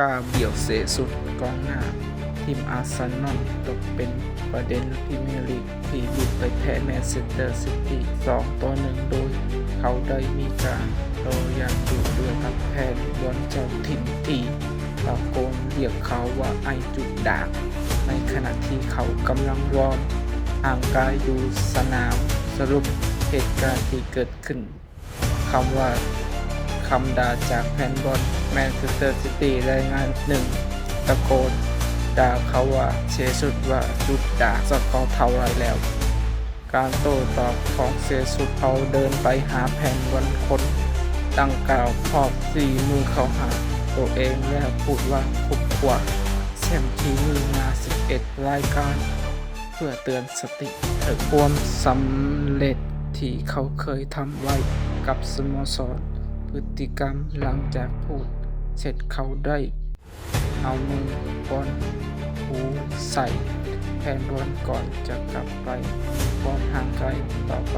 ກາບຽວ ເຊຊຸສ ກອງໜ້າທີມອາເຊນອນ ຕົກເປັນປະເດັນພຣີເມຍລີກ ທີ່ບຸກໄປແພ້ແມນເຊັສເຕີຊິຕີ ສອງຕໍ່ໜຶ່ງ ໂດຍເຂົາໄດ້ມີການຕໍ່ຢ່າງດຸເດືອດກັບແຟນບອນເຈົ້າຖິ່ນ ທີ່ຕະໂກນຮຽກເຂົາວ່າ ໄອ້ຈຸດດາກ ໃນຂະນະທີ່ເຂົາກຳລັງວອມຮ່າງກາຍຢູ່ສະໜາມສະຫຼຸບເຫດການທີ່ເກີດຂຶ້ນ. ຄຳວ່າ ຄຳດ່າຈາກແຟນບອນແມນເຊັສເຕີຊິຕີ ລາຍງານໜຶ່ງ ຕະໂກນດ່າເຂົາວ່າ ເຊຊຸສວ່າ ຈຸດດາກ ສະກໍເທົ່າໃດແລ້ວ? ການໂຕ້ຕອບຂອງເຊຊຸສ ເຂົາເດີນໄປຫາແຟນບອນຄົນດັ່ງກ່າວ ພ້ອມຊີ້ມືເຂົ້າຫາໂຕເອງ ແລ້ວພູດວ່າ ຄຸບຂົວ ແຊມທີ່ນີ້ມາສິບເອັດລາຍການ ເພື່ອເຕືອນສະຕິເຖິງຄວາມສຳເລັດທີ່ເຂົາເຄີຍທຳໄວ້ກັບສະໂມສອນ. ພຶດຕິກຳຫຼັງຈາກພູດເສັດ ເຂົາໄດ້ເອົາມືປ້ອນຫູໃສ່ແຟນບອນ ກ່ອນຈະກັບໄປປ້ອນຮ່າງກາຍຕໍ່ໄປ.